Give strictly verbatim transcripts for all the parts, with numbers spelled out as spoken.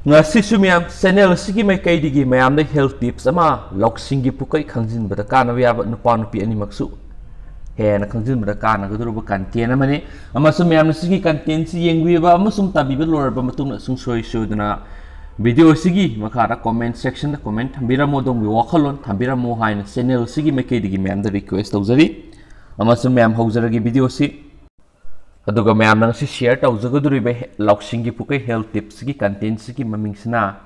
ꯉꯁꯤꯁꯨ ꯃꯌꯥꯝ channel ꯑꯁꯤꯒꯤ ꯃꯥꯏꯀꯩꯗꯒꯤ ꯃꯌꯥꯝꯗ health tips ꯑꯃ, ꯂꯧꯁꯤꯡꯒꯤ ꯄꯨꯀꯩ ꯈꯪꯖꯤꯟꯕꯗ ꯀꯥꯟꯅꯕ ꯌꯥꯕ, ꯅꯨꯄꯥ ꯅꯨꯄꯤ ꯑꯅꯤꯃꯛꯁꯨ ꯍꯦꯟꯅ ꯈꯪꯖꯤꯟꯕꯗ ꯀꯥꯟꯅꯒꯗꯧꯔꯕ content ꯑꯃꯅꯤ꯫ ꯑꯃꯁꯨꯡ ꯃꯌꯥꯝꯅ ꯁꯤꯒꯤ content ꯁꯤ ꯌꯦꯡꯕꯤꯕ ꯑꯃꯁꯨꯡ ꯇꯥꯕꯤꯕ ꯂꯣꯏꯔꯕ ꯃꯇꯨꯡꯗ ꯁꯨꯡꯁꯣꯏ ꯁꯣꯏꯗꯅ video ꯑꯁꯤꯒꯤ ꯃꯈꯥꯗ comment section ꯗ comment ꯊꯝꯕꯤꯔꯝꯃꯣ, ꯑꯗꯣꯝꯒꯤ ꯋꯥꯈꯜꯂꯣꯟ ꯊꯝꯕꯤꯔꯝꯃꯣ ꯍꯥꯏꯅ channel ꯑꯁꯤꯒꯤ ꯃꯥꯏꯀꯩꯗꯒꯤ ꯃꯌꯥꯝꯗ request ꯇꯧꯖꯔꯤ꯫ ꯑꯃꯁꯨꯡ ꯃꯌꯥꯝ ꯍꯧꯖꯔꯒꯦ video ꯑꯁꯤ꯫ ꯑꯗꯨꯒ ꯃꯌꯥꯝꯅ ꯉꯁꯤ share ꯇꯧꯖꯒꯗꯧꯔꯤꯕ ꯍꯦ-, ꯂꯧꯁꯤꯡꯒꯤ ꯄꯨꯀꯩ health tips ꯀꯤ content ꯁꯤꯒꯤ ꯃꯃꯤꯡꯁꯤꯅ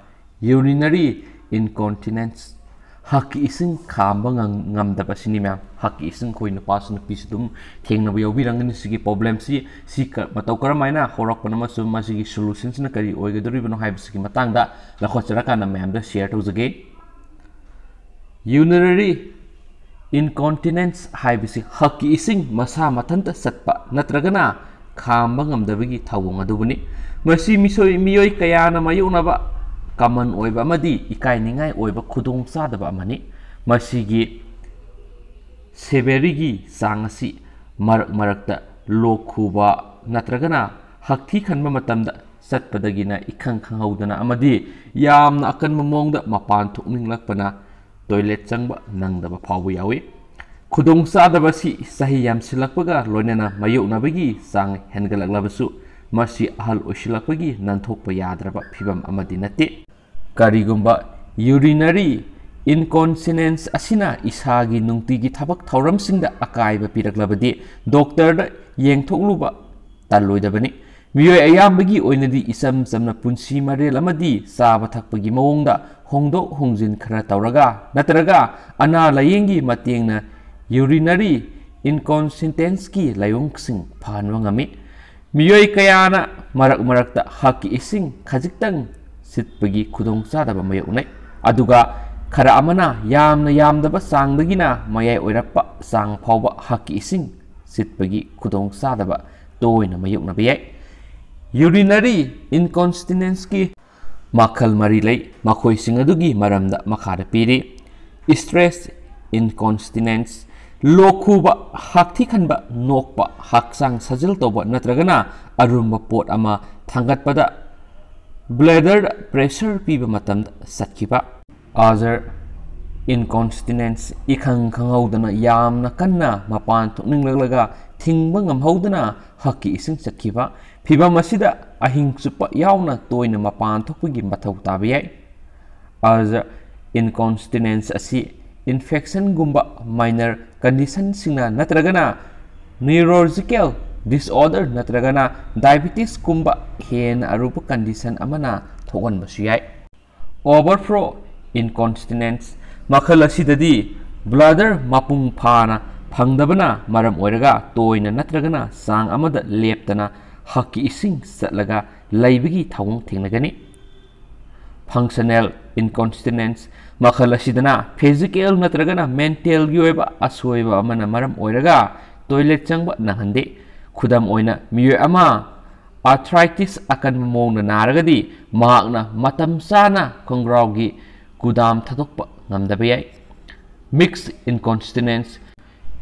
urinary incontinence, ꯍꯛꯀꯤ ꯏꯁꯤꯡ ꯈꯥꯝꯕ ꯉꯝ-, ꯉꯝꯗꯕ ꯁꯤꯅꯤ ꯃꯌꯥꯝ꯫ ꯍꯛꯀꯤ ꯏꯁꯤꯡ ꯑꯩꯈꯣꯏ ꯅꯨꯄꯥꯁꯨ ꯅꯨꯄꯤꯁꯨ ꯑꯗꯨꯝ ꯊꯦꯡꯅꯕ ꯌꯥꯎꯕꯤꯔꯝꯒꯅꯤ ꯁꯤꯒꯤ problem ꯁꯤ꯫ ꯁꯤ ꯀ-, ꯃꯇꯧ ꯀꯔꯝ ꯍꯥꯏꯅ ꯍꯧꯔꯛꯄꯅꯣ ꯑꯃꯁꯨꯡ ꯃꯁꯤꯒꯤ solution ꯁꯤꯅ ꯀꯔꯤ ꯑꯣꯏꯒꯗꯧꯔꯤꯕꯅꯣ ꯍꯥꯏꯕꯁꯤꯒꯤ ꯃꯇꯥꯡꯗ ꯂꯧꯈꯠꯆꯔꯀꯥꯟꯗ ꯃꯌꯥꯝꯗ share ꯇꯧꯖꯒꯦ꯫ Urinary incontinence ꯍꯥꯏꯕꯁꯤ ꯍꯛꯀꯤ ꯏꯁꯤꯡ ꯃꯁꯥ ꯃꯊꯟꯇ ꯆꯠꯄ ꯅꯠꯇ꯭ꯔꯒꯅ ꯈꯥꯝꯕ ꯉꯝꯗꯕꯒꯤ ꯊꯧꯑꯣꯡ ꯑꯗꯨꯕꯨꯅꯤ꯫ ꯃꯁꯤ ꯃꯤꯁꯣꯏ-, ꯃꯤꯑꯣꯏ ꯀꯌꯥꯅ ꯃꯥꯌꯣꯛꯅꯕ common ꯑꯣꯏꯕ ꯑꯃꯗꯤ ꯏꯀꯥꯏꯅꯤꯡꯉꯥꯏ ꯑꯣꯏꯕ ꯈꯨꯗꯣꯡꯆꯥꯗꯕ ꯑꯃꯅꯤ꯫ ꯃꯁꯤꯒꯤ severity ꯒꯤ ꯆꯥꯡ ꯑꯁꯤ ꯃꯔꯛ ꯃꯔꯛꯇ ꯂꯣꯛ ꯈꯨꯕ ꯅꯠꯇ꯭ꯔꯒꯅ ꯍꯛꯊꯤ ꯈꯟꯕ ꯃꯇꯝꯗ ꯆꯠꯄꯗꯒꯤꯅ ꯏꯈꯪ ꯈꯪꯍꯧꯗꯅ ꯑꯃꯗꯤ ꯌꯥꯝꯅ ꯑꯀꯟꯕ ꯃꯑꯣꯡꯗ ꯃꯄꯥꯟ ꯊꯣꯛꯅꯤꯡꯂꯛꯄꯅ toilet ꯆꯪꯕ ꯅꯪꯗꯕ ꯐꯥꯎꯕ ꯌꯥꯎꯏ꯫ ꯈꯨꯗꯣꯡꯆꯥꯗꯕ ꯑꯁꯤ ꯆꯍꯤ ꯌꯥꯝꯁꯤꯜꯂꯛꯄꯒ ꯂꯣꯏꯅꯅ ꯃꯥꯌꯣꯛꯅꯕꯒꯤ ꯆꯥꯡ ꯍꯦꯟꯒꯠꯂꯛꯂꯕꯁꯨ, ꯃꯁꯤ ꯑꯍꯜ ꯑꯣꯏꯁꯤꯜꯂꯛꯄꯒꯤ ꯅꯥꯟꯊꯣꯛꯄ ꯌꯥꯗ꯭ꯔꯕ ꯐꯤꯚꯝ ꯑꯃꯗꯤ ꯅꯠꯇꯦ꯫ ꯀꯔꯤꯒꯨꯝꯕ urinary incontinence ꯑꯁꯤꯅ ꯏꯁꯥꯒꯤ ꯅꯨꯡꯇꯤꯒꯤ ꯊꯕꯛ ꯊꯧꯔꯝꯁꯤꯡꯗ ꯑꯀꯥꯏꯕ ꯄꯤꯔꯛꯂꯕꯗꯤ, doctor ꯗ ꯌꯦꯡꯊꯣꯛꯂꯨꯕ ꯇꯜꯂꯣꯏꯗꯕꯅꯤ꯫ ꯃꯤꯑꯣꯏ ꯑꯌꯥꯝꯕꯒꯤ ꯑꯣꯏꯅꯗꯤ ꯏꯆꯝ ꯆꯝꯅ ꯄꯨꯟꯁꯤ ꯃꯔꯦꯜ ꯑꯃꯗꯤ ꯆꯥꯕ ꯊꯛꯄꯒꯤ ꯃꯑꯣꯡꯗ ꯍꯣꯡꯗꯣꯛ ꯍꯣꯡꯖꯤꯟ ꯈꯔ ꯇꯧꯔꯒ ꯅꯠꯇ꯭ꯔꯒ ꯑꯅꯥ ꯂꯥꯌꯦꯡꯒꯤ ꯃꯇꯦꯡꯅ urinary incontinence ꯀꯤ ꯂꯥꯏꯑꯣꯡꯁꯤꯡ ꯐꯍꯟꯕ ꯉꯝꯃꯤ꯫ ꯃꯤꯑꯣꯏ ꯀꯌꯥꯅ ꯃꯔꯛ ꯃꯔꯛꯇ ꯍꯛꯀꯤ ꯏꯁꯤꯡ ꯈꯖꯤꯛꯇꯪ ꯁꯤꯠꯄꯒꯤ ꯈꯨꯗꯣꯡꯆꯥꯗꯕ ꯃꯥꯌꯣꯛꯅꯩ, ꯑꯗꯨꯒ ꯈꯔ ꯑꯃꯅ ꯌꯥꯝꯅ ꯌꯥꯝꯗꯕ ꯆꯥꯡꯗꯒꯤꯅ ꯃꯌꯥꯏ ꯑꯣꯏꯔꯞꯄ ꯆꯥꯡ ꯐꯥꯎꯕ ꯍꯛꯀꯤ ꯏꯁꯤꯡ ꯁꯤꯠꯄꯒꯤ ꯈꯨꯗꯣꯡꯆꯥꯗꯕ ꯇꯣꯏꯅ ꯃꯥꯌꯣꯛꯅꯕ ꯌꯥꯏ꯫ Urinary incontinence ꯀꯤ ꯃꯈꯜ ꯃꯔꯤ ꯂꯩ꯫ ꯃꯈꯣꯏꯁꯤꯡ ꯑꯗꯨꯒꯤ ꯃꯔꯝꯗ ꯃꯈꯥꯗ ꯄꯤꯔꯤ: stress incontinence, ꯂꯣꯛ ꯈꯨꯕ, ꯍꯥꯛꯊꯤ ꯈꯟꯕ, ꯅꯣꯛꯄ, ꯍꯛꯆꯥꯡ ꯁꯥꯖꯦꯜ ꯇꯧꯕ ꯅꯠꯇ꯭ꯔꯒꯅ ꯑꯔꯨꯝꯕ ꯄꯣꯠ ꯑꯃ ꯊꯥꯡꯒꯠꯄꯗ Bladder pressure ꯄꯤꯕ ꯃꯇꯝꯗ ꯆꯠꯈꯤꯕ꯫ Other incontinence, ꯏꯈꯪ ꯈꯪꯍꯧꯗꯅ ꯌꯥꯝꯅ ꯀꯟꯅ ꯃꯄꯥꯟ ꯊꯣꯛꯅꯤꯡꯂꯛꯂꯒ ꯊꯤꯡꯕ ꯉꯝꯍꯧꯗꯅ ꯍꯛꯀꯤ ꯏꯁꯤꯡ ꯆꯠꯈꯤꯕ꯫ ꯐꯤꯚꯝ ꯑꯁꯤꯗ ꯑꯍꯤꯡ ꯆꯨꯞꯄ ꯌꯥꯎꯅ ꯇꯣꯏꯅ ꯃꯄꯥꯟ ꯊꯣꯛꯄꯒꯤ ꯃꯊꯧ ꯇꯥꯕ ꯌꯥꯏ꯫ Other incontinence ꯑꯁꯤ infectionꯒꯨꯝꯕ minor conditionꯁꯤꯡꯅ ꯅꯠꯇ꯭ꯔꯒꯅ neurological disorder ꯅꯠꯇ꯭ꯔꯒꯅ diabetesꯀꯨꯝꯕ ꯍꯦꯟꯅ ꯑꯔꯨꯕ condition ꯑꯃꯅ ꯊꯣꯛꯍꯟꯕꯁꯨ ꯌꯥꯏ꯫ Overflow incontinence, ꯃꯈꯜ ꯑꯁꯤꯗꯗꯤ bladder ꯃꯄꯨꯡ ꯐꯥꯅ ꯐꯪꯗꯕꯅ ꯃꯔꯝ ꯑꯣꯏꯔꯒ ꯇꯣꯏꯅ ꯅꯠꯇ꯭ꯔꯒꯅ ꯆꯥꯡ ꯑꯃꯗ ꯂꯦꯞꯇꯅ ꯍꯛꯀꯤ ꯏꯁꯤꯡ ꯆꯠꯂꯒ ꯂꯩꯕꯒꯤ ꯊꯧꯑꯣꯡ ꯊꯦꯡꯅꯒꯅꯤ꯫ Functional incontinence, ꯃꯈꯜ ꯑꯁꯤꯗꯅ physical ꯅꯠꯇ꯭ꯔꯒꯅ mentalꯒꯤ ꯑꯣꯏꯕ ꯑꯁꯣꯏꯕ ꯑꯃꯅ ꯃꯔꯝ ꯑꯣꯏꯔꯒ toilet ꯆꯪꯕ ꯅꯪꯍꯟꯗꯦ꯫ ꯈꯨꯗꯝ ꯑꯣꯏꯅ, ꯃꯤꯑꯣꯏ ꯑꯃ arthritis ꯑꯀꯟꯕ ꯃꯑꯣꯡꯗ ꯅꯥꯔꯒꯗꯤ ꯃꯍꯥꯛꯅ ꯃꯇꯝ ꯆꯥꯅ ꯈꯣꯡꯒ꯭ꯔꯥꯎꯒꯤ ꯒꯨꯗꯥꯝ ꯊꯥꯗꯣꯛꯄ ꯉꯝꯗꯕ ꯌꯥꯏ꯫ Mixed incontinence,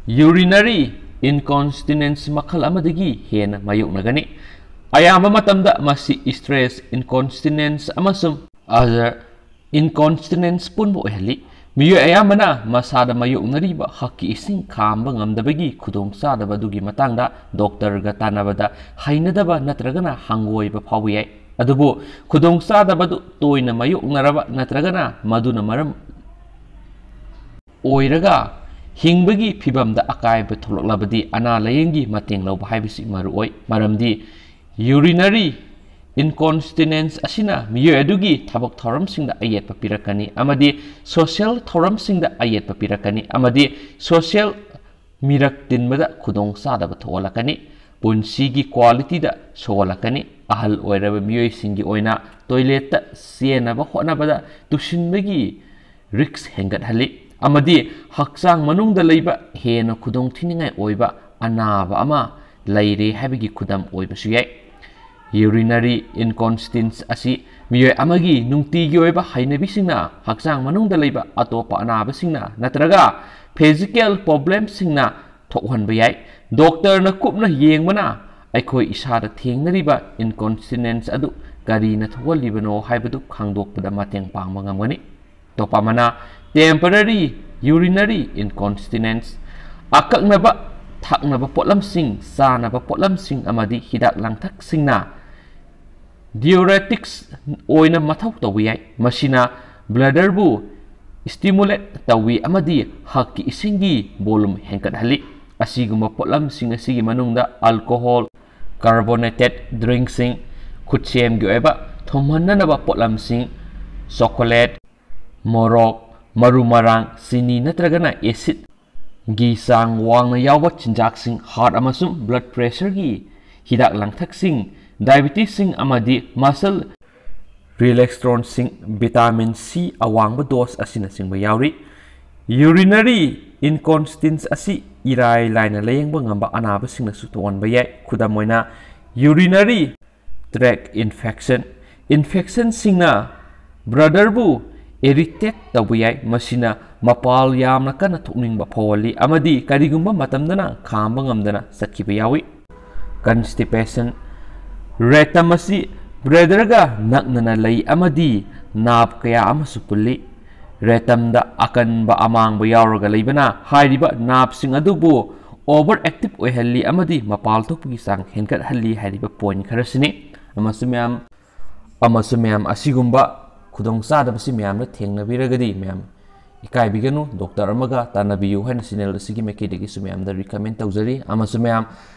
urinary incontinence ꯃꯈꯜ ꯑꯃꯗꯒꯤ ꯍꯦꯟꯅ ꯃꯥꯌꯣꯛꯅꯒꯅꯤ꯫ ꯑꯌꯥꯝꯕ ꯃꯇꯝꯗ ꯃꯁꯤ stress incontinence ꯑꯃꯁꯨꯡ other incontinence ꯄꯨꯟꯕ ꯑꯣꯏꯍꯜꯂꯤ꯫ ꯃꯤꯑꯣꯏ ꯑꯌꯥꯝꯕꯅ ꯃꯁꯥꯗ ꯃꯥꯌꯣꯛꯅꯔꯤꯕ ꯍꯛꯀꯤ ꯏꯁꯤꯡ ꯈꯥꯝꯕ ꯉꯝꯗꯕꯒꯤ ꯈꯨꯗꯣꯡꯆꯥꯗꯕ ꯑꯗꯨꯒꯤ ꯃꯇꯥꯡꯗ doctorꯒ ꯇꯥꯟꯅꯕꯗ ꯍꯩꯅꯗꯕ ꯅꯠꯇ꯭ꯔꯒꯅ ꯍꯪꯒꯣꯏꯕ ꯐꯥꯎꯕ ꯌꯥꯏ꯫ ꯑꯗꯨꯕꯨ ꯈꯨꯗꯣꯡꯆꯥꯗꯕꯗꯨ ꯇꯣꯏꯅ ꯃꯥꯌꯣꯛꯅꯔꯕ ꯅꯠꯇ꯭ꯔꯒꯅ ꯃꯗꯨꯅ ꯃꯔꯝ ꯑꯣꯏꯔꯒ ꯍꯤꯡꯕꯒꯤ ꯐꯤꯚꯝꯗ ꯑꯀꯥꯏꯕ ꯊꯣꯛꯂꯛꯂꯕꯗꯤ ꯑꯅꯥ ꯂꯥꯌꯦꯡꯒꯤ ꯃꯇꯦꯡ ꯂꯧꯕ ꯍꯥꯏꯕꯁꯤ ꯃꯔꯨꯑꯣꯏ, ꯃꯔꯝꯗꯤ urinary incontinence ꯑꯁꯤꯅ ꯃꯤꯑꯣꯏ ꯑꯗꯨꯒꯤ ꯊꯕꯛ ꯊꯧꯔꯝꯁꯤꯡꯗ ꯑꯌꯦꯠꯄ ꯄꯤꯔꯛꯀꯅꯤ ꯑꯃꯗꯤ social ꯊꯧꯔꯝꯁꯤꯡꯗ ꯑꯌꯦꯠꯄ ꯄꯤꯔꯛꯀꯅꯤ ꯑꯃꯗꯤ social ꯃꯤꯔꯛ ꯇꯤꯟꯕꯗ ꯈꯨꯗꯣꯡꯆꯥꯗꯕ ꯊꯣꯛꯍꯜꯂꯛꯀꯅꯤ꯫ ꯄꯨꯟꯁꯤꯒꯤ qualityꯗ ꯁꯣꯛꯍꯜꯂꯛꯀꯅꯤ꯫ ꯑꯍꯜ ꯑꯣꯏꯔꯕ ꯃꯤꯑꯣꯏꯁꯤꯡꯒꯤ ꯑꯣꯏꯅ toiletꯇ ꯆꯦꯟꯅꯕ ꯍꯣꯠꯅꯕꯗ ꯇꯨꯁꯤꯟꯕꯒꯤ risk ꯍꯦꯟꯒꯠꯍꯜꯂꯤ ꯑꯃꯗꯤ ꯍꯛꯆꯥꯡ ꯃꯅꯨꯡꯗ ꯂꯩꯕ ꯍꯦꯟꯅ ꯈꯨꯗꯣꯡꯊꯤꯅꯤꯡꯉꯥꯏ ꯑꯣꯏꯕ ꯑꯅꯥꯕ ꯑꯃ ꯂꯩꯔꯦ ꯍꯥꯏꯕꯒꯤ ꯈꯨꯗꯝ ꯑꯣꯏꯕꯁꯨ ꯌꯥꯏ꯫ Urinary incontinence ꯑꯁꯤ ꯃꯤꯑꯣꯏ ꯑꯃꯒꯤ ꯅꯨꯡꯇꯤꯒꯤ ꯑꯣꯏꯕ ꯍꯩꯅꯕꯤꯁꯤꯡꯅ ꯍꯛꯆꯥꯡ ꯃꯅꯨꯡꯗ ꯂꯩꯕ ꯑꯇꯣꯞꯄ ꯑꯅꯥꯕꯁꯤꯡꯅ ꯅꯠꯇ꯭ꯔꯒ physical problemꯁꯤꯡꯅ ꯊꯣꯛꯍꯟꯕ ꯌꯥꯏ꯫ Doctorꯅ ꯀꯨꯞꯅ ꯌꯦꯡꯕꯅ ꯑꯩꯈꯣꯏ ꯏꯁꯥꯗ ꯊꯦꯡꯅꯔꯤꯕ incontinence ꯑꯗꯨ ꯀꯔꯤꯅ ꯊꯣꯛꯍꯜꯂꯤꯕꯅꯣ ꯍꯥꯏꯕꯗꯨ ꯈꯪꯗꯣꯛꯄꯗ ꯃꯇꯦꯡ ꯄꯥꯡꯕ ꯉꯝꯒꯅꯤ꯫ ꯑꯇꯣꯞꯄ ꯑꯃꯅ temporary urinary incontinence, ꯑꯀꯛꯅꯕ ꯊꯛꯅꯕ ꯄꯣꯠꯂꯝꯁꯤꯡ, ꯆꯥꯅꯕ ꯄꯣꯠꯂꯝꯁꯤꯡ ꯑꯃꯗꯤ ꯍꯤꯗꯥꯛ ꯂꯥꯡꯊꯛꯁꯤꯡꯅ diuretics ꯑꯣꯏꯅ ꯃꯊꯧ ꯇꯧꯕ ꯌꯥꯏ꯫ ꯃꯁꯤꯅ bladderꯕꯨ stimulate ꯇꯧꯏ ꯑꯃꯗꯤ ꯍꯛꯀꯤ ꯏꯁꯤꯡꯒꯤ volume ꯍꯦꯟꯒꯠꯍꯜꯂꯤ꯫ ꯑꯁꯤꯒꯨꯝꯕ ꯄꯣꯠꯂꯝꯁꯤꯡ ꯑꯁꯤꯒꯤ ꯃꯅꯨꯡꯗ alcohol, carbonated drinkꯁꯤꯡ, ꯈꯨꯠꯁꯦꯝꯒꯤ ꯑꯣꯏꯕ ꯊꯨꯝꯍꯟꯅꯅꯕ ꯄꯣꯠꯂꯝꯁꯤꯡ, chocolate, ꯃꯣꯔꯣꯛ, ꯃꯔꯨ ꯃꯔꯥꯡ, ꯆꯤꯅꯤ ꯅꯠꯇ꯭ꯔꯒꯅ acidꯒꯤ ꯆꯥꯡ ꯋꯥꯡꯅ ꯌꯥꯎꯕ ꯆꯤꯟꯖꯥꯛꯁꯤꯡ, heart ꯑꯃꯁꯨꯡ blood pressureꯒꯤ ꯍꯤꯗꯥꯛ ꯂꯥꯡꯊꯛꯁꯤꯡ, diabetesꯁꯤꯡ ꯑꯃꯗꯤ muscle relaxantsꯁꯤꯡ, vitamin C ꯑꯋꯥꯡꯕ dose ꯑꯁꯤꯅꯆꯤꯡꯕ ꯌꯥꯎꯔꯤ꯫ Urinary incontinence ꯑꯁꯤ ꯏꯔꯥꯏ ꯂꯥꯏꯅ ꯂꯥꯌꯦꯡꯕ ꯉꯝꯕ ꯑꯅꯥꯕꯁꯤꯡꯅꯁꯨ ꯊꯣꯛꯍꯟꯕ ꯌꯥꯏ꯫ ꯈꯨꯗꯝ ꯑꯣꯏꯅ, urinary tract infection꯫ Infectionꯁꯤꯡꯅ bladderꯕꯨ irritate ꯇꯧꯕ ꯌꯥꯏ꯫ ꯃꯁꯤꯅ ꯃꯄꯥꯜ ꯌꯥꯝꯅ ꯀꯟꯅ ꯊꯣꯛꯅꯤꯡꯕ ꯐꯥꯎꯍꯜꯂꯤ ꯑꯃꯗꯤ ꯀꯔꯤꯒꯨꯝꯕ ꯃꯇꯝꯗꯅ ꯈꯥꯝꯕ ꯉꯝꯗꯅ ꯆꯠꯈꯤꯕ ꯌꯥꯎꯏ꯫ Constipation꯫ Rectum ꯑꯁꯤ bladderꯒ ꯅꯛꯅꯅ ꯂꯩ ꯑꯃꯗꯤ nerve ꯀꯌꯥ ꯑꯃꯁꯨ ꯄꯨꯜꯂꯤ꯫ Rectumꯗ ꯑꯀꯟꯕ ꯑꯃꯥꯡꯕ ꯌꯥꯎꯔꯒ ꯂꯩꯕꯅ ꯍꯥꯏꯔꯤꯕ nerveꯁꯤꯡ ꯑꯗꯨꯕꯨ overactive ꯑꯣꯏꯍꯜꯂꯤ ꯑꯃꯗꯤ ꯃꯄꯥꯜ ꯊꯣꯛꯄꯒꯤ ꯆꯥꯡ ꯍꯦꯟꯒꯠꯍꯜꯂꯤ ꯍꯥꯏꯔꯤꯕ point ꯈꯔꯁꯤꯅꯤ꯫ ꯑꯃꯁꯨ ꯃꯌꯥꯝ, ꯑꯃꯁꯨ ꯃꯌꯥꯝ ꯑꯁꯤꯒꯨꯝꯕ ꯈꯨꯗꯣꯡꯆꯥꯗꯕꯁꯤ ꯃꯌꯥꯝꯅ ꯊꯦꯡꯅꯕꯤꯔꯒꯗꯤ ꯃꯌꯥꯝ ꯏꯀꯥꯏꯕꯤꯒꯅꯨ, doctor ꯑꯃꯒ ꯇꯥꯟꯅꯕꯤꯌꯨ ꯍꯥꯏꯅ channel ꯑꯁꯤꯒꯤ ꯃꯥꯏꯀꯩꯗꯒꯤꯁꯨ ꯃꯌꯥꯝꯗ recommend ꯇꯧꯖꯔꯤ꯫ ꯑꯃꯁꯨ ꯃꯌꯥꯝ,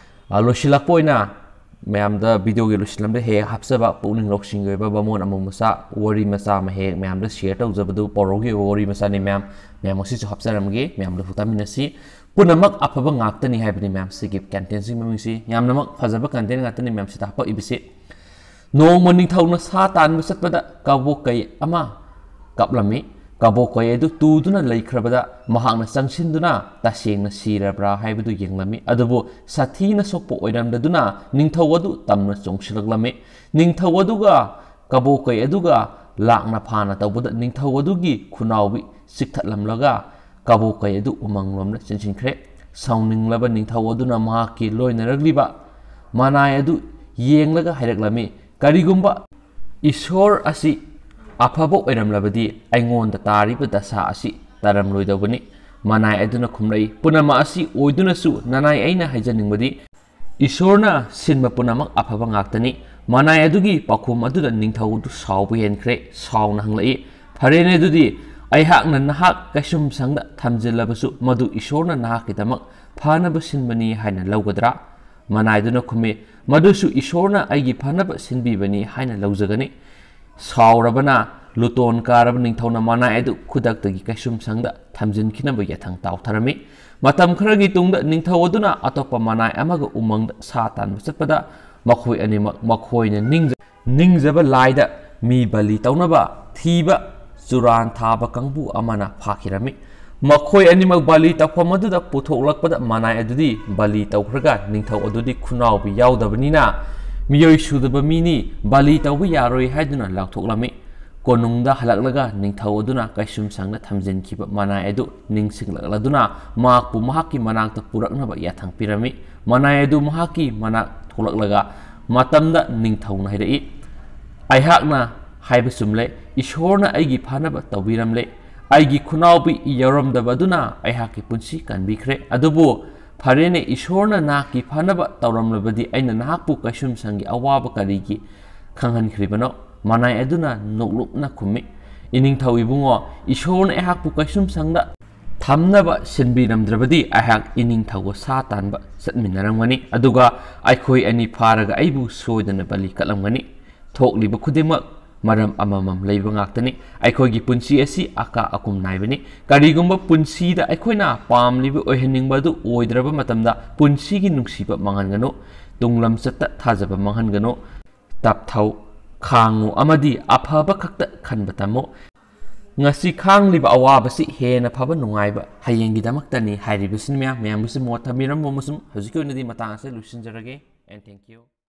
ꯑ, ꯂꯣꯏꯁꯤꯜꯂꯛꯄ ꯑꯣꯏꯅ ꯃꯌꯥꯝꯗ videoꯒꯤ ꯂꯣꯏꯁꯤꯜꯂꯝꯗ ꯍꯦꯛ ꯍꯦꯛ ꯍꯥꯞꯆꯕ ꯄꯨꯛꯅꯤꯡ ꯂꯧꯁꯤꯡꯒꯤ ꯑꯣꯏꯕ ꯕꯥꯃꯣꯟ ꯑꯃꯨ ꯃꯆꯥ ꯋꯥꯔꯤ ꯃꯆꯥ ꯑꯃ ꯍꯦꯛ ꯍꯦꯛ ꯃꯌꯥꯝꯗ share ꯇꯧꯖꯕꯗꯨ ꯄꯧꯔꯧꯒꯤ ꯑꯣꯏꯕ ꯋꯥꯔꯤ ꯃꯆꯥꯅꯤ ꯃꯌꯥꯝ꯫ ꯃꯌꯥꯝ ꯉꯁꯤꯁꯨ ꯍꯥꯞꯆꯔꯝꯒꯦ, ꯃꯌꯥꯝꯗꯁꯨ ꯇꯥꯃꯤꯟꯅꯁꯤ꯫ ꯄꯨꯝꯅꯃꯛ ꯑꯐꯕ ꯉꯥꯛꯇꯅꯤ ꯍꯥꯏꯕꯅꯤ ꯃꯌꯥꯝ ꯁꯤꯒꯤ contentꯁꯤꯒꯤ ꯃꯃꯤꯡꯁꯤ꯫ ꯌꯥꯝꯅꯃꯛ ꯐꯖꯕ content ꯉꯥꯛꯇꯅꯤ ꯃꯌꯥꯝ ꯁꯤꯗ ꯍꯥꯄꯛꯏꯕꯁꯤ꯫ ꯅꯣꯡꯃ ꯅꯤꯡꯊꯧꯅ ꯁꯥ ꯇꯥꯟꯕ ꯆꯠꯄꯗ ꯀꯕꯣꯀꯩ ꯑꯃ ꯀꯞꯂꯝꯃꯤ꯫ ꯀꯕꯣꯀꯩ ꯑꯗꯨ ꯇꯨꯗꯨꯅ ꯂꯩꯈ꯭ꯔꯕꯗ ꯃꯍꯥꯛꯅ ꯆꯪꯁꯤꯟꯗꯨꯅ ꯇꯁꯦꯡꯅ ꯁꯤꯔꯕ꯭ꯔꯥ ꯍꯥꯏꯕꯗꯨ ꯌꯦꯡꯂꯝꯃꯤ꯫ ꯑꯗꯨꯕꯨ ꯁꯥꯊꯤꯅ ꯁꯣꯛꯄ ꯑꯣꯏꯔꯝꯗꯗꯨꯅ ꯅꯤꯡꯊꯧ ꯑꯗꯨ ꯇꯝꯅ ꯆꯣꯡꯁꯤꯜꯂꯛꯂꯝꯃꯤ꯫ ꯅꯤꯡꯊꯧ ꯑꯗꯨꯒ ꯀꯕꯣꯀꯩ ꯑꯗꯨꯒ ꯂꯥꯛꯅ ꯐꯥꯅ ꯇꯧꯕꯗ ꯅꯤꯡꯊꯧ ꯑꯗꯨꯒꯤ ꯈꯨꯅꯥꯎꯕꯤ ꯆꯤꯛꯊꯠꯂꯝꯂꯒ ꯀꯕꯣꯀꯩ ꯑꯗꯨ ꯎꯃꯪꯂꯣꯝꯗ ꯆꯦꯟꯁꯤꯟꯈ꯭ꯔꯦ꯫ ꯁꯥꯎꯅꯤꯡꯂꯕ ꯅꯤꯡꯊꯧ ꯑꯗꯨꯅ ꯃꯍꯥꯛꯀꯤ ꯂꯣꯏꯅꯔꯛꯂꯤꯕ ꯃꯅꯥꯏ ꯑꯗꯨ ꯌꯦꯡꯂꯒ ꯍꯥꯏꯔꯛꯂꯝꯃꯤ, "ꯀꯔꯤꯒꯨꯝꯕ "ꯏꯁꯣꯔ ꯑꯁꯤ ꯑꯐꯕ ꯑꯣꯏꯔꯝꯂꯕꯗꯤ ꯑꯩꯉꯣꯟꯗ ꯇꯥꯔꯤꯕ ꯗꯁꯥ ꯑꯁꯤ ꯇꯥꯔꯝꯂꯣꯏꯗꯧꯕꯅꯤ"꯫ ꯃꯅꯥꯏ ꯑꯗꯨꯅ ꯈꯨꯝꯂꯛꯏ, "ꯄꯨꯝꯅꯃꯛ ꯑꯁꯤ ꯑꯣꯏꯗꯨꯅꯁꯨ ꯅꯅꯥꯏ, ꯑꯩꯅ ꯍꯥꯏꯖꯅꯤꯡꯕꯗꯤ ꯏꯁꯣꯔꯅ ꯁꯤꯟꯕ ꯄꯨꯝꯅꯃꯛ ꯑꯐꯕ ꯉꯥꯛꯇꯅꯤ"꯫ ꯃꯅꯥꯏ ꯑꯗꯨꯒꯤ ꯄꯥꯎꯈꯨꯝ ꯑꯗꯨꯗ ꯅꯤꯡꯊꯧ ꯑꯗꯨ ꯁꯥꯎꯕ ꯍꯦꯟꯈ꯭ꯔꯦ꯫ ꯁꯥꯎꯅ ꯍꯪꯂꯛꯏ, "ꯐꯔꯦꯅꯦ, ꯑꯗꯨꯗꯤ ꯑꯩꯍꯥꯛꯅ ꯅꯍꯥꯛ ꯀꯩꯁꯨꯝꯁꯪꯗ ꯊꯝꯖꯤꯜꯂꯕꯁꯨ ꯃꯗꯨ ꯏꯁꯣꯔꯅ ꯅꯍꯥꯛꯀꯤꯗꯃꯛ ꯐꯅꯕ ꯁꯤꯟꯕꯅꯤ ꯍꯥꯏꯅ ꯂꯧꯒꯗ꯭ꯔꯥ?" ꯃꯅꯥꯏꯗꯨꯅ ꯈꯨꯝꯃꯤ, "ꯃꯗꯨꯁꯨ ꯏꯁꯣꯔꯅ ꯑꯩꯒꯤ ꯐꯅꯕ ꯁꯤꯟꯕꯤꯕꯅꯤ ꯍꯥꯏꯅ ꯂꯧꯖꯒꯅꯤ"꯫ ꯁꯥꯎꯔꯕꯅ ꯂꯨꯇꯣꯟ ꯀꯥꯔꯕ ꯅꯤꯡꯊꯧꯅ ꯃꯅꯥꯏ ꯑꯗꯨ ꯈꯨꯗꯛꯇꯒꯤ ꯀꯩꯁꯨꯝꯁꯪꯗ ꯊꯝꯖꯤꯟꯈꯤꯅꯕ ꯌꯥꯊꯪ ꯇꯥꯎꯊꯔꯝꯃꯤ꯫ ꯃꯇꯝ ꯈꯔꯒꯤ ꯇꯨꯡꯗ ꯅꯤꯡꯊꯧ ꯑꯗꯨꯅ ꯑꯇꯣꯞꯄ ꯃꯅꯥꯏ ꯑꯃꯒ ꯎꯃꯪꯗ ꯁꯥ ꯇꯥꯟꯕ ꯆꯠꯄꯗ ꯃꯈꯣꯏ ꯑꯅꯤꯃꯛ ꯃꯈꯣꯏꯅ ꯅꯤꯡꯖ-, ꯅꯤꯡꯖꯕ ꯂꯥꯏꯗ ꯃꯤ ꯕꯂꯤ ꯇꯧꯅꯕ ꯊꯤꯕ ꯆꯨꯔꯥꯟ ꯊꯥꯕ ꯀꯥꯡꯕꯨ ꯑꯃꯅ ꯐꯥꯈꯤꯔꯝꯃꯤ꯫ ꯃꯈꯣꯏ ꯑꯅꯤꯃꯛ ꯕꯂꯤ ꯇꯧꯐꯝ ꯑꯗꯨꯗ ꯄꯨꯊꯣꯛꯂꯛꯄꯗ ꯃꯅꯥꯏ ꯑꯗꯨꯗꯤ ꯕꯂꯤ ꯇꯧꯈ꯭ꯔꯒ ꯅꯤꯡꯊꯧ ꯑꯗꯨꯗꯤ ꯈꯨꯅꯥꯎꯕꯤ ꯌꯥꯎꯗꯕꯅꯤꯅ ꯃꯤꯑꯣꯏ ꯁꯨꯗꯕ ꯃꯤꯅꯤ, ꯕꯂꯤ ꯇꯧꯕ ꯌꯥꯔꯣꯏ ꯍꯥꯏꯗꯨꯅ ꯂꯥꯎꯊꯣꯛꯂꯝꯃꯤ꯫ ꯀꯣꯅꯨꯡꯗ ꯍꯜꯂꯛꯂꯒ ꯅꯤꯡꯊꯧ ꯑꯗꯨꯅ ꯀꯩꯁꯨꯝꯁꯪꯗ ꯊꯝꯖꯤꯟꯈꯤꯕ ꯃꯅꯥꯏ ꯑꯗꯨ ꯅꯤꯡꯁꯤꯡꯂꯛꯂꯗꯨꯅ ꯃꯍꯥꯛꯄꯨ ꯃꯍꯥꯛꯀꯤ ꯃꯅꯥꯛꯇ ꯄꯨꯔꯛꯅꯕ ꯌꯥꯊꯪ ꯄꯤꯔꯝꯃꯤ꯫ ꯃꯅꯥꯏ ꯑꯗꯨ ꯃꯍꯥꯛꯀꯤ ꯃꯅꯥꯛ ꯊꯣꯛꯂꯛꯂꯒ ꯃꯇꯝꯗ ꯅꯤꯡꯊꯧꯅ ꯍꯥꯏꯔꯛꯏ, "ꯑꯩꯍꯥꯛꯅ ꯍꯥꯏꯕ ꯆꯨꯝꯂꯦ, ꯏꯁꯣꯔꯅ ꯑꯩꯒꯤ ꯐꯅꯕ ꯇꯧꯕꯤꯔꯝꯂꯦ꯫ ꯑꯩꯒꯤ ꯈꯨꯅꯥꯎꯕꯤ ꯌꯥꯎꯔꯝꯗꯕ ꯑꯗꯨꯅ ꯑꯩꯍꯥꯛꯀꯤ ꯄꯨꯟꯁꯤ ꯀꯟꯕꯤꯈ꯭ꯔꯦ꯫ ꯑꯗꯨꯕꯨ ꯐꯔꯦꯅꯦ, ꯏꯁꯣꯔꯅ ꯅꯍꯥꯛꯀꯤ ꯐꯅꯕ ꯇꯧꯔꯝꯂꯕꯗꯤ ꯑꯩꯅ ꯅꯍꯥꯛꯄꯨ ꯀꯩꯁꯨꯝꯁꯪꯒꯤ ꯑꯋꯥꯕ ꯀꯔꯤꯒꯤ ꯈꯪꯍꯟꯈ꯭ꯔꯤꯕꯅꯣ?" ꯃꯅꯥꯏ ꯑꯗꯨꯅ ꯅꯣꯛꯂꯨꯞꯅ ꯈꯨꯝꯃꯤ, "ꯏꯅꯤꯡꯊꯧ ꯏꯕꯨꯡꯉꯣ, ꯏꯁꯣꯔꯅ ꯑꯩꯍꯥꯛꯄꯨ ꯀꯩꯁꯨꯝꯁꯪꯗ ꯊꯝꯅꯕ ꯁꯤꯟꯕꯤꯔꯝꯗ꯭ꯔꯕꯗꯤ ꯑꯩꯍꯥꯛ ꯏꯅꯤꯡꯊꯧꯒ ꯁꯥ ꯇꯥꯟꯕ ꯆꯠꯃꯤꯟꯅꯔꯝꯒꯅꯤ, ꯑꯗꯨꯒ ꯑꯩꯈꯣꯏ ꯑꯅꯤ ꯐꯥꯔꯒ ꯑꯩꯕꯨ ꯁꯣꯏꯗꯅ ꯕꯂꯤ ꯀꯠꯂꯝꯒꯅꯤ꯫ ꯊꯣꯛꯂꯤꯕ ꯈꯨꯗꯤꯡꯃꯛ ꯃꯔꯝ ꯑꯃꯃꯝ ꯂꯩꯕ ꯉꯥꯛꯇꯅꯤ꯫ ꯑꯩꯈꯣꯏꯒꯤ ꯄꯨꯟꯁꯤ ꯑꯁꯤ ꯑꯀꯥ ꯑꯀꯨꯝ ꯅꯥꯏꯕꯅꯤ꯫ ꯀꯔꯤꯒꯨꯝꯕ ꯄꯨꯟꯁꯤꯗ ꯑꯩꯈꯣꯏꯅ ꯄꯥꯝꯂꯤꯕ ꯑꯣꯏꯍꯟꯅꯤꯡꯕ ꯑꯗꯨ ꯑꯣꯏꯗ꯭ꯔꯕ ꯃꯇꯝꯗ ꯄꯨꯟꯁꯤꯒꯤ ꯅꯨꯡꯁꯤꯕ ꯃꯥꯡꯍꯟꯒꯅꯨ, ꯇꯨꯡꯂꯝꯆꯠꯇ ꯊꯥꯖꯕ ꯃꯥꯡꯍꯟꯒꯅꯨ꯫ ꯇꯞꯊꯧ, ꯈꯥꯡꯉꯨ ꯑꯃꯗꯤ ꯑꯐꯕ ꯈꯛꯇ ꯈꯟꯕ ꯇꯝꯃꯨ꯫ ꯉꯁꯤ ꯈꯥꯡꯂꯤꯕ ꯑꯋꯥꯕꯁꯤ ꯍꯦꯟꯅ ꯐꯕ ꯅꯨꯡꯉꯥꯏꯕ ꯍꯌꯦꯡꯒꯤꯗꯃꯛꯇꯅꯤ" ꯍꯥꯏꯔꯤꯕꯁꯤꯅꯤ꯫ ꯃꯌꯥꯝ, ꯃꯌꯥꯝꯕꯨꯁꯨ ꯃꯣꯠ ꯊꯝꯕꯤꯔꯝꯕ ꯑꯃꯁꯨꯡ ꯍꯧꯖꯤꯛꯀꯤ ꯑꯣꯏꯅꯗꯤ ꯃꯇꯥꯡ ꯑꯁꯤꯗ ꯂꯣꯏꯁꯤꯟꯖꯔꯒꯦ꯫ And thank you.